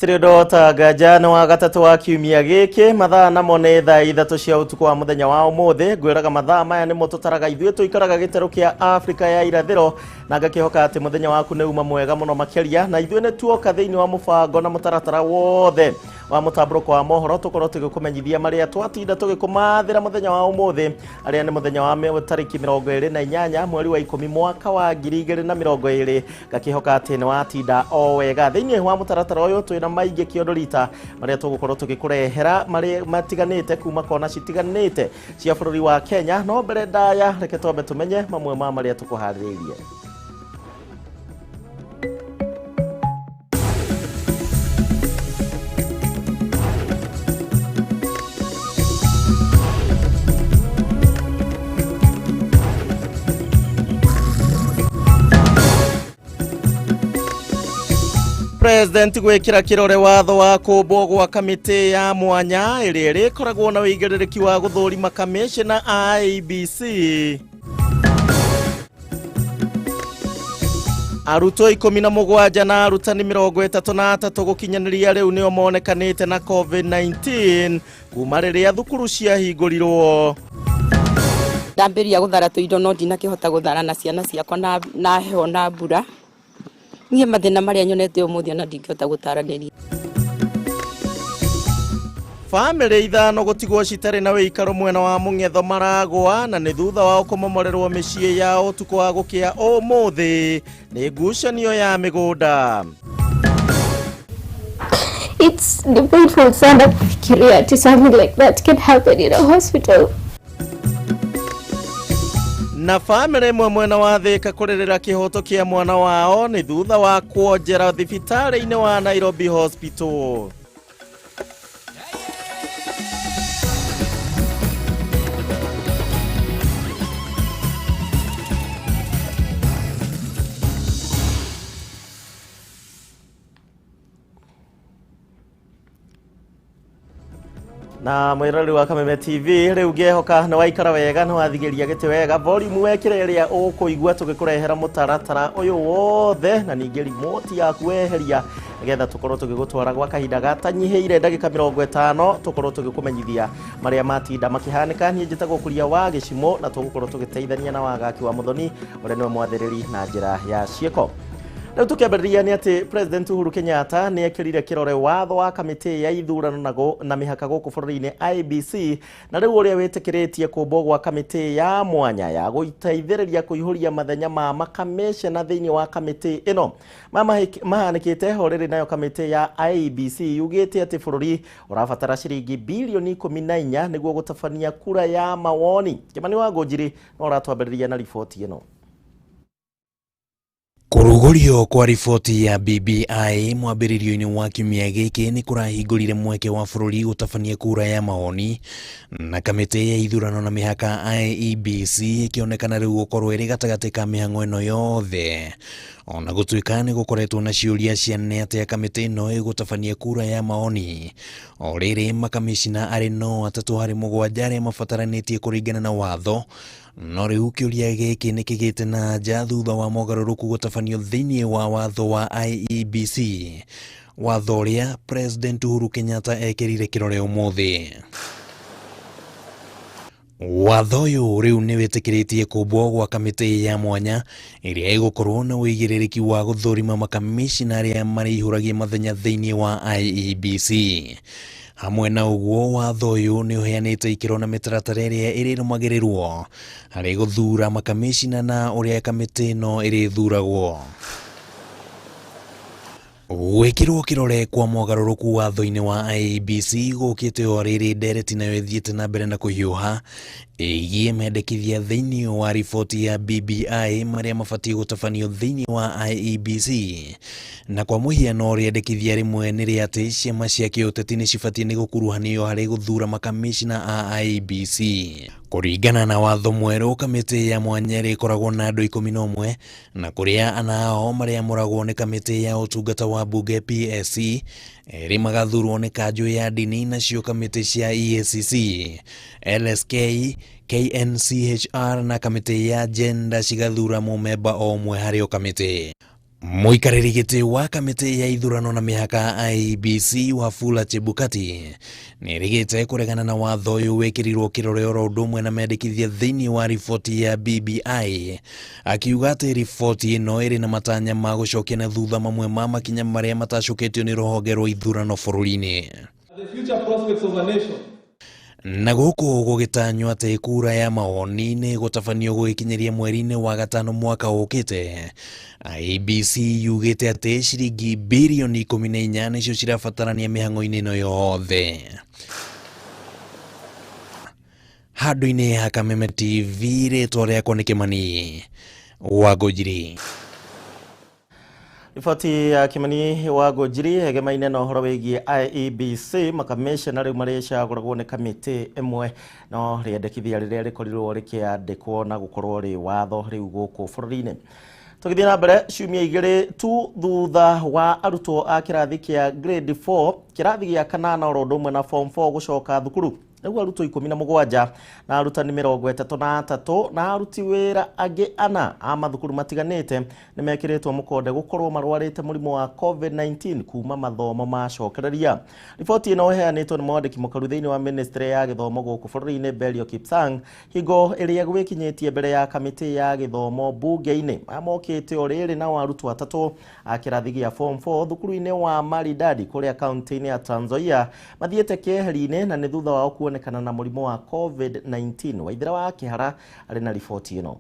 Kĩrĩndo ta nganja nĩ wa gatatũ wa kiumia gĩkĩ, mathaa namo nĩ thaa 3 cia ũtukũ wa mũthenya wa ũmũthĩ. Ngwĩraga mathaa maya nĩmo tũtaraga ithuĩ tũikaraga gĩtarũ kĩa Afrika ya irathĩro, na ngakĩhoka atĩ mũthenya waku nĩ uma mwega mũno makĩria, na ithuĩ nĩ tuoka thĩinĩ wa mũbango na mũtaratara wothe wa mũtambũrũko wa mohoro tũkorwo tũgĩkũmenyithia marĩa twatinda tũgĩkũmathĩra mũthenya wa ũmũthĩ, arĩa nĩ mũthenya wa tarĩki 28 mweri wa 10 mwaka wa 2020. Ngakĩhoka atĩ nĩ watinda o wega. Thĩinĩ wa mũtaratara ũyũ twĩna maingĩ kĩondo rita marĩa tũgũkorwo tũgĩkũrehera marĩa matiganĩte kuma kona citiganĩte cia bũrũri wa Kenya. No mbere ndaya, reke twambe tũmenye mamwe ma marĩa tũkũharĩrĩirie. President gwĩkĩra kĩrore watho wa kũmbwo gwa kamĩtĩ ya mwanya ĩrĩa ĩrĩkoragwo na ũigĩrĩrĩki wa gũthũrima kamĩcĩna IEBC. Arutwo 17 na arutani 33 gũkinyanĩria rĩu nĩo monekanĩte na COVID-19 kuma rĩrĩa thukuru ciahingũrirwo. Ndambĩrĩria gũthara tũindo no ndinakĩhota gũthara na ciana ciakwa na heho na mbura. Niĩ mathĩna marĩa nyonete ũmũthĩ ona ndingĩhota gũtaranĩria. Bamĩrĩ 5 gũtigwo citarĩ na wĩikaro mwena wa Mũng'etho Maragwa, na nĩ thutha wao kũmomorerwo mĩciĩ yao ũtukũ wa gũkĩa ũmũthĩ nĩ ngucanio ya mĩgũnda. It's painful sana kufikiria ati something like that can happen in a hospital. Na bamĩrĩ ĩmwe mwena wa Thĩka kũrĩrĩra kĩhoto kĩa mwana wao nĩ thutha wa kuonjera thibitarĩ-inĩ wa Nairobi Hospital. Na mwĩroreri wa Kameme TV, rĩu ngĩhoka nĩ waikara wega, nĩ wathigĩria gĩtĩ wega, volume wekĩra ĩrĩa ũkũigua tũgĩkũrehera mũtaratara ũyũ wothe, na ningĩ remote yaku weheria nĩgetha tũkorwo tũgĩgũtwara gwa kahinda gatanyihĩire ndagĩka 50, tũkorwo tũgĩkũmenyithia marĩa matinda makĩhanĩka. Niĩ njĩtagwo Kuria wa Gĩcimo, na tũgũkorwo tũgĩteithania na Wagaki wa Mũthoni ũrĩa nĩwe mwathĩrĩri na njĩra ya ciĩko. Rĩu tũkĩambĩrĩria nĩ atĩ President Uhuru Kenyatta nĩ ekĩrire kĩrore watho wa kamĩtĩ ya ithurano na mĩhaka gũkũ bũrũri-inĩ IEBC, na rĩu ũrĩa wĩtĩkĩrĩtie kũmbwo gwa kamĩtĩ ya mwanya ya gũteithĩrĩria kũihũria mathenya ma makamĩcena thĩinĩ wa kamĩtĩ ĩno. Mahanĩkĩte ho rĩrĩ, nayo kamĩtĩ ya IEBC yugĩte atĩ bũrũri ũrabatara ciringi bilioni 14 nĩguo gũtabania kura ya mawoni. Kĩmani wa Ngũnjiri no ũratwambĩrĩria na riboti ĩno. Kũrugũrio kwa riboti ya BBI mwambĩrĩrio-inĩ wa kiumia gĩkĩ nĩ kũrahingũrire mweke wa bũrũri gũtabania kura ya mawoni, na kamĩtĩ ya ithurano na mĩhaka IEBC ĩkĩonekana rĩu gũkorwo ĩrĩ gatagatĩ ka mĩhang'o ĩno yothe. Ona gũtuĩka nĩ gũkoretwo na ciũria cia nĩ atĩa kamĩtĩ ĩno ĩgũtabania kura ya maoni, o rĩrĩ makamĩcina arĩ no 3 harĩ 7 arĩa mabataranĩtie kũringana na watho. No rĩu kĩũria gĩkĩ nĩ kĩgĩte na nja thutha wa mogarũrũku gũtabanio thĩinĩ wa watho wa IEBC, watho ũrĩa President Uhuru Kenyatta ekĩrire kĩrore ũmũthĩ. Watho ũyũ rĩu nĩ wĩtĩkĩrĩtie kũmbwo gwa kamĩtĩ ya mwanya ĩrĩa ĩgũkorwo na ũigĩrĩrĩki wa gũthũrima makamĩcina arĩa marĩihũragia mathenya thĩinĩ wa IEBC. Hamwe na ũguo, watho ũyũ nĩ ũheanĩte ikĩro na mĩtaratara ĩrĩa ĩrĩrũmagĩrĩrwo harĩ gũthuura makamĩcina na ũrĩa kamĩtĩ ĩno ĩrĩthuragwo. Gwĩkĩrwo kĩrore kwa mogarũrũku watho-inĩ wa IEBC gũkĩte o rĩrĩ ndereti nayo ĩthiĩte na mbere na kũhiũha ĩgiĩ mendekithia thĩinĩ wa riboti ya BBI marĩa mabatiĩ gũtabanio thĩinĩ wa IEBC. Na kwa mũhiano, rĩendekithia rĩmwe nĩ rĩa atĩ ciama cia kĩũteti nĩ cibatiĩ nĩ gũkuruhanio harĩ gũthuura makamĩcina a IEBC. Kũringana na watho mwerũ, kamĩtĩ ya mwanya ĩrĩkoragwo na andũ 11, na kũrĩa ana ao marĩamũragwo nĩ kamĩtĩ ya ũtungata wa mbunge PSC, erĩ magathurwo nĩ kanjũ ya ndini, nacio kamĩtĩ cia EACC, LSK, KNCHR na kamĩtĩ ya gender cigathura mũmemba o ũmwe harĩ o kamĩtĩ. Mũikarĩri gĩtĩ wa kamĩtĩ ya ithurano na mĩhaka IEBC Wafula Chebukati nĩerĩgĩte kũregana na watho ũyũ wĩkĩrirwo kĩrore oro ũndũ ũmwe na mendekithia thĩinĩ wa riboti ya BBI, akiuga atĩ riboti ĩno ĩrĩ na matanya ma gũcokia na thutha mamwe ma makinya marĩa matacũkĩtio nĩ rũhonge rwa ithurano bũrũri-inĩ. The future prospects of a nation. Na gũkũ gũgĩtanywo atĩ kura ya mawoni nĩ gũtabanio gũgĩkinyĩria mweri-inĩ wa gatano mwaka ũkĩte, IEBC yugĩte atĩ ciringi birioni 14 nĩcio cirabatarania mĩhang'o-inĩ ĩno yothe. Handũ-inĩ ha Kameme TV, rĩtwa rĩakwa nĩ Kĩmani wa Ngũnjiri. Riboti ya Kimani wa Ngũnjiri egemaine na ũhoro wĩgiĩ IEBC makamishna rĩu marĩcagũragwo nĩ kamĩtĩ ĩmwe, no rĩendekithia rĩrĩa rĩkorirwo rĩkĩandĩkwo na gũkorwo rĩ watho rĩu gũkũ bũrũri-inĩ. Tũgĩthiĩ na mbere, ciumia igĩrĩ tu thutha wa arutwo a kĩrathi kĩa grade 4 kĩrathi gĩa kanana oro ũndũ ũmwe na form 4 gũcoka thukuru, nĩguo arutwo 17 na arutani 33 na aruti wĩra angĩ ana a mathukuru matiganĩte nĩ mekĩrĩtwo mũkonde gũkorwo marwarĩte mũrimũ wa COVID-19 kuma mathomo macokereria. Riboti ĩno ĩheanĩtwo nĩ mwandĩki mũkaru thĩinĩ wa ministry ya gĩthomo gũkũ bũrũri-inĩ Belio Kipsang hingo ĩrĩa gwĩkinyĩtie mbere ya kamĩtĩ ya gĩthomo mbunge-inĩ. Maya mokĩte o rĩrĩ nao arutwo atatũ a kĩrathi gĩa form 4 thukuru-inĩ wa Maridadi kũrĩa kaunti-inĩ ya Trans Nzoia mathiĩte keheri-inĩ na nĩ thutha wao kuonekana na mũrimũ wa COVID-19. Waithera wa Kĩhara arĩ na riboti ĩno.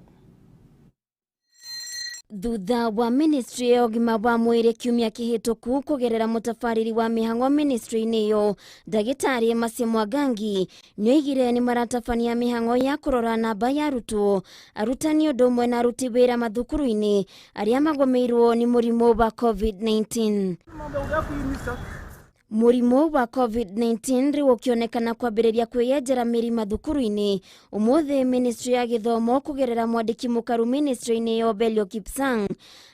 Thutha wa ministry ya ũgima wa mwĩrĩ kiumia kĩhĩtũku kũgerera mũtabarĩri wa mĩhang'o ministry-inĩ ĩyo ndagĩtarĩ Mercy Mwangangi nĩoigire nĩ maratabania mĩhang'o ya kũrora namba ya arutwo, arutani ũndũ ũmwe na aruti wĩra mathukuru-inĩ arĩa magũmĩirwo nĩ mũrimũ wa COVID-19. Mũrimũ wa COVID-19 rĩu ũkĩonekana kwambĩrĩria kwĩyenjera mĩri mathukuru-inĩ. Ũmũthĩ ministry ya gĩthomo kũgerera mwandĩki mũkaru ministry-inĩ ĩyo Belio Kipsang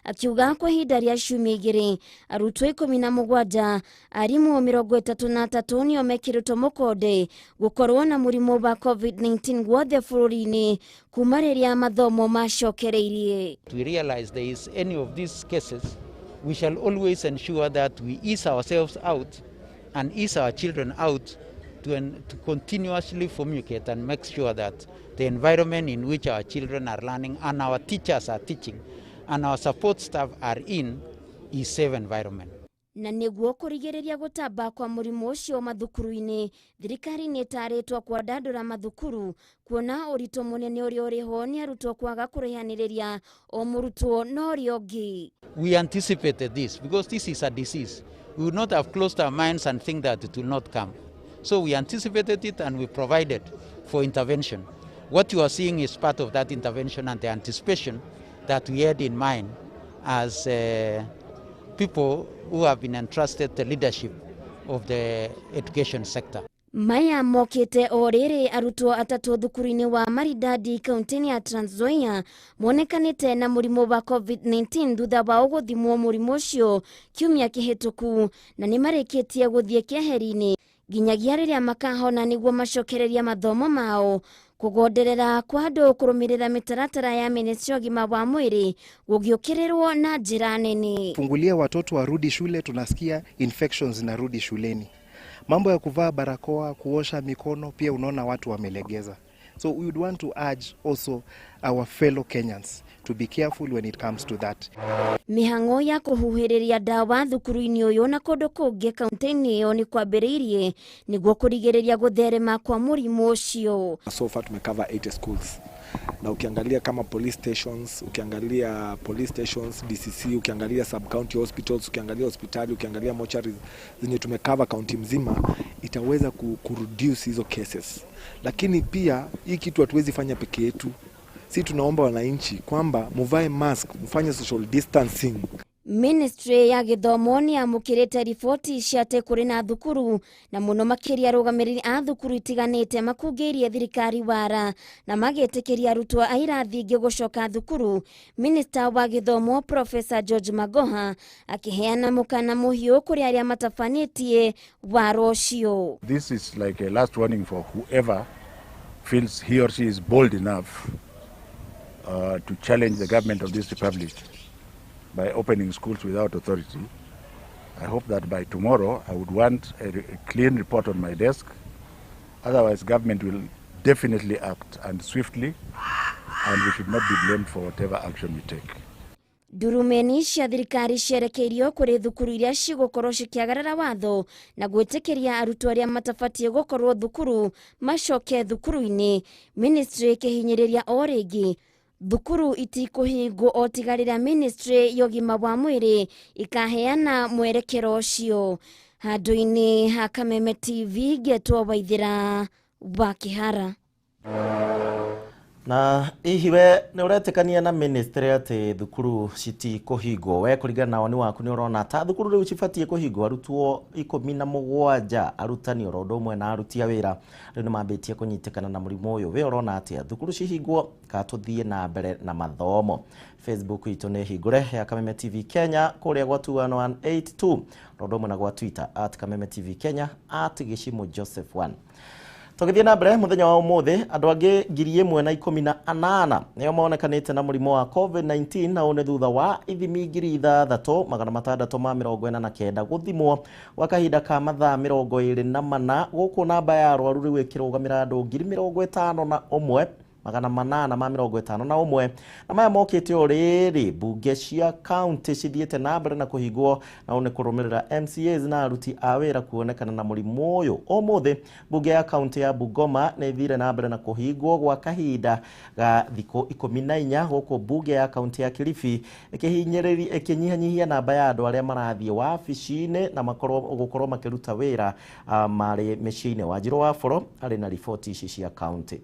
akiuga kwa ihinda rĩa ciumia igĩrĩ arutwo 17 arimũ 33 nĩo mekĩrĩtwo mũkonde gũkorwo na mũrimũ wa COVID-19 guothe bũrũri-inĩ kuma rĩrĩa mathomo macokereirie. We realize there is any of these cases, we shall always ensure that we ease ourselves out and ease our children out to continuously fumigate and make sure that the environment in which our children are learning and our teachers are teaching and our support staff are in is safe environment. Na nĩguo kũrigĩrĩria gũtamba kwa mũrimũ ũcio mathukuru-inĩ, thirikari nĩ ĩtarĩtwo kwandandũra mathukuru kuona ũritũ mũnene ũrĩa ũrĩho nĩ arutwo kwaga kũraihanĩrĩria o mũrutwo na ũrĩa ũngĩ. We anticipated this because this is a disease. We would not have closed our minds and think that it will not come. So we anticipated it and we provided for intervention. What you are seeing is part of that intervention and the anticipation that we had in mind as people who have been entrusted the leadership of the education sector. Maya mokĩte o rĩrĩ arutwo atatũ thukuru-inĩ wa Maridadi kaunti-inĩ ya Trans Nzoia monekanĩte na mũrimũ wa COVID-19 thutha wao gũthimwo mũrimũ ũcio kiumia kĩhĩtũku na nĩ marĩkĩtie gũthiĩ keheri-inĩ nginyagia rĩrĩa makahona nĩguo macokereria mathomo mao. Kũgonderera kwa andũ kũrũmĩrĩra mĩtaratara ya ministry ya ũgima wa mwĩrĩ gũgĩũkĩrĩrwo na njĩra nene. Fungulia watoto warudi shule, tunasikia infections zinarudi shuleni. Mambo ya kuvaa barakoa, kuosha mikono, pia unaona watu wamelegeza. So we would want to urge also our fellow Kenyans to be careful when it comes to that. Mĩhang'o ya kũhuhĩrĩria ndawa thukuru-inĩ ũyũ na kũndũ kũngĩ kaunti-inĩ ĩyo nĩ kwambĩrĩirie nĩguo kũrigĩrĩria gũtherema kwa mũrimũ ũcio. So far tumecover 80 schools. Na ukiangalia kama police stations, ukiangalia police stations, DCC, ukiangalia sub county hospitals, ukiangalia hospitali, ukiangalia mortuaries zenye tumecover county mzima, itaweza kureduce hizo cases. Lakini pia hii kitu hatuwezi fanya peke yetu. Si tunaomba wananchi kwamba muvae mask, mfanye social distancing. Ministry ya gĩthomo nĩ yamũkĩrĩte riboti cia atĩ kũrĩ na thukuru na mũno makĩria arũgamĩrĩri a thukuru itiganĩte makungĩirie thirikari wara na magetĩkĩria arutwo a irathi ingĩ gũcoka thukuru. Minista wa gĩthomo Professor George Magoha akĩheana mũkana mũhiũ kũrĩ arĩa matabanĩtie wara ũcio. This is like a last warning for whoever feels he or she is bold enough to challenge the government of this republic by opening schools without authority. I hope that by tomorrow I would want a clean report on my desk. Otherwise, government will definitely act, and swiftly, and we should not be blamed for whatever action we take. Ndurumeni cia thirikari cierekeirio kũrĩ thukuru iria cigũkorwo cikĩagarara watho na gwĩtĩkĩria arutwo arĩa matabatiĩ gũkorwo thukuru macoke thukuru-inĩ. Ministry ĩkĩhinyĩrĩria o rĩngĩ thukuru itikũhingwo o tiga rĩrĩa ministry ya ũgima wa mwĩrĩ ikaheana mwerekero ũcio. Handũ-inĩ ha Kameme TV ngetwo Waithĩra wa Kĩhara. Na hihi we nĩ ũretĩkania na ministry atĩ thukuru citikũhingwo? We kũringana na woni waku nĩ ũrona ta thukuru rĩu cibatiĩ kũhingwo? Arutwo 17 arutani oro ũndũ ũmwe na aruti a wĩra rĩu nĩ mambĩtie kũnyitĩkana na mũrimũ ũyũ. We ũrona atĩa, thukuru cihingwo kana tũthiĩ na mbere na mathomo? Facebook itũ nĩ hingũre ya Kameme TV Kenya kũrĩa gwa 21182 oro ũndũ ũmwe na gwa Twitter at Kameme TV Kenya at Gĩcimũ Joseph 1. Tũgĩthiĩ na mbere mũthenya wa ũmũthĩ, andũ angĩ 1018 nĩo monekanĩte na mũrimũ wa COVID-19, na ũũ nĩ thutha wa ithimi 6649 gũthimwo gwa kahinda ka mathaa 24. Gũkũ namba ya arwaru rĩu ĩkĩrũgamĩra andũ 51,851, na maya mokĩte o rĩrĩ mbunge cia kaunti cithiĩte na mbere na kũhingwo, na ũũ nĩ kũrũmĩrĩra MCAs na aruti a wĩra kuonekana na mũrimũ ũyũ. Ũmũthĩ mbunge ya kaunti ya Bungoma nĩ ĩthire na mbere na kũhingwo gwa kahinda ga thikũ 14, gũkũ mbunge ya kaunti ya Kilifi ĩkĩnyihanyihia namba ya andũ arĩa marathiĩ wabici-inĩ na gũkorwo makĩruta wĩra marĩ mĩciĩ-inĩ. Wanjirũ wa Boro arĩ na riboti ici cia kaunti.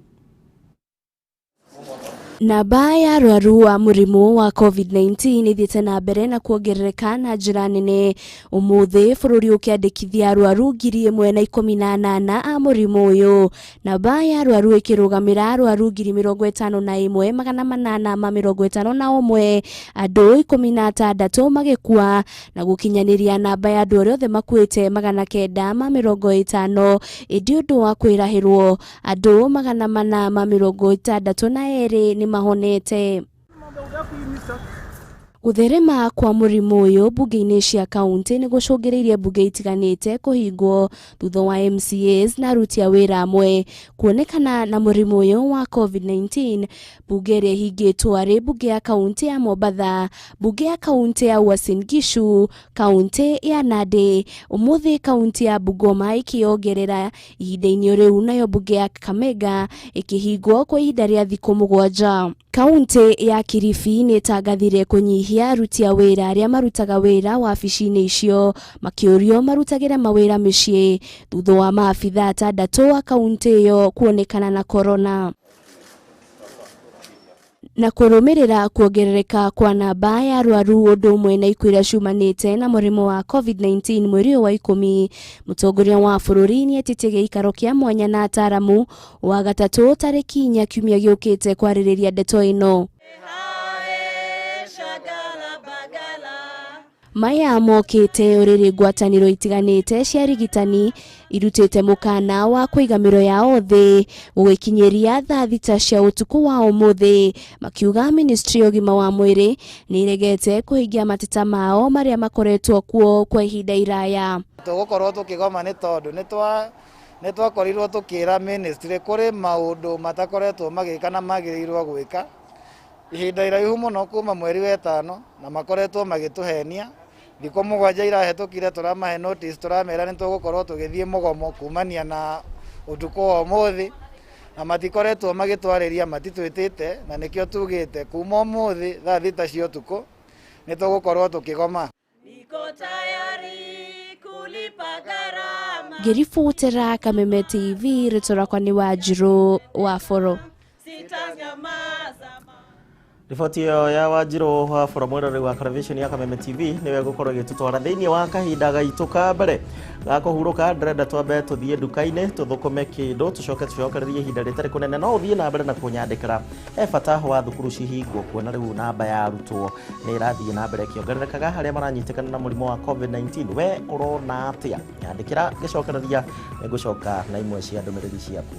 Namba ya arwaru a mũrimũ wa COVID-19 ĩthiĩte na mbere na kuongerereka na njĩra nene. Ũmũthĩ bũrũri ũkĩandĩkithia arwaru 1018 a mũrimũ ũyũ. Namba ya arwaru ĩkĩrũgamĩra arwaru 51,851, andũ 16 magĩkua na gũkinyanĩria namba ya andũ arĩa othe makuĩte 950. Ĩndĩ ũndũ wa kwĩrahĩrwo, andũ 462 nĩ mahonete. Gũtherema kwa mũrimũ ũyũ mbunge-inĩ cia kaunti nĩ gũcũngĩrĩirie mbunge itiganĩte kũhingwo thutha wa MCAs na aruti a wĩra amwe kuonekana na mũrimũ ũyũ wa COVID-19. Mbunge ĩrĩa ĩhingĩtwo arĩ mbunge ya kaunti ya Mombatha, mbunge ya kaunti ya Uasin Gishu, kaunti ya Nandi. Ũmũthĩ kaunti ya Bungoma ĩkĩongerera ihinda-inĩ rĩu, nayo mbunge ya Kakamega ĩkĩhingwo kwa ihinda rĩa thikũ 7. Kaunti ya Kilifi nĩ ĩtangathire kũnyihia aruti a wĩra arĩa marutaga wĩra wabici-inĩ icio, makĩũrio marutagĩre mawĩra mĩciĩ thutha wa maabithaa 6 a kaunti ĩyo kuonekana na korona. Na kũrũmĩrĩra kuongerereka kwa namba ya arwaru ũndũ ũmwe na ikuũ iria ciumanĩte na mũrimũ wa COVID-19 mweri ũyũ wa 10, mũtongoria wa bũrũri nĩetĩtie gĩikaro kĩa mwanya na ataramu wa gatatũ tarĩki 4 kiumia gĩũkĩte kwarĩrĩria ndeto ĩno. Maya mokĩte ũrĩrĩ ngwatanĩro itiganĩte cia arigitani irutĩte mũkana wa kũiga mĩro yao thĩ gũgĩkinyĩria thaa 6 cia ũtukũ wa ũmũthĩ, makiuga ministry ya ũgima wa mwĩrĩ nĩ ĩregete kũhingia mateta mao marĩa makoretwo kuo kwa ihinda iraya. Tũgũkorwo tũkĩgoma nĩ tondũ nĩ twakorirwo tũkĩra ministry kũrĩ maũndũ matakoretwo magĩka na magĩrĩirwo gwĩka ihinda iraihu mũno kuma mweri wa 5, na makoretwo magĩtũhenia. Thikũ 7 irahetũkire tũramahe notice, tũramera nĩ tũgũkorwo tũgĩthiĩ mũgomo kumania na ũtukũ wa ũmũthĩ, na matikoretwo magĩtwarĩria, matitwĩtĩte, na nĩkĩo tugĩte kuma ũmũthĩ thaa 6 cia ũtukũ nĩ tũgũkorwo tũkĩgoma. Ngĩribotera Kameme TV, rĩtwa rĩakwa nĩ Wanjirũ wa Boro. Riboti ĩyo ya Wanjirũ wa Boro mwĩroreri wa television ya Kameme TV nĩwe ĩgũkorwo ĩgĩtũtwara thĩinĩ wa kahinda gaitũ ka mbere ga kũhurũka. Ndĩrenda twambe tũthiĩ nduka-inĩ tũthũkũme kĩndũ, tũcoke tũcokererie ihinda rĩtarĩ kũnene. No ũthiĩ na mbere na kũnyandĩkĩra he bata wa thukuru cihingwo, kuona rĩu namba ya arutwo nĩ ĩrathiĩ na mbere ĩkĩongererekaga arĩa maranyitĩkana na mũrimũ wa COVID-19. We ũrona atĩa? Nyandĩkĩra ngĩcokereria, nĩngũcoka na imwe cia ndũmĩrĩri ciaku.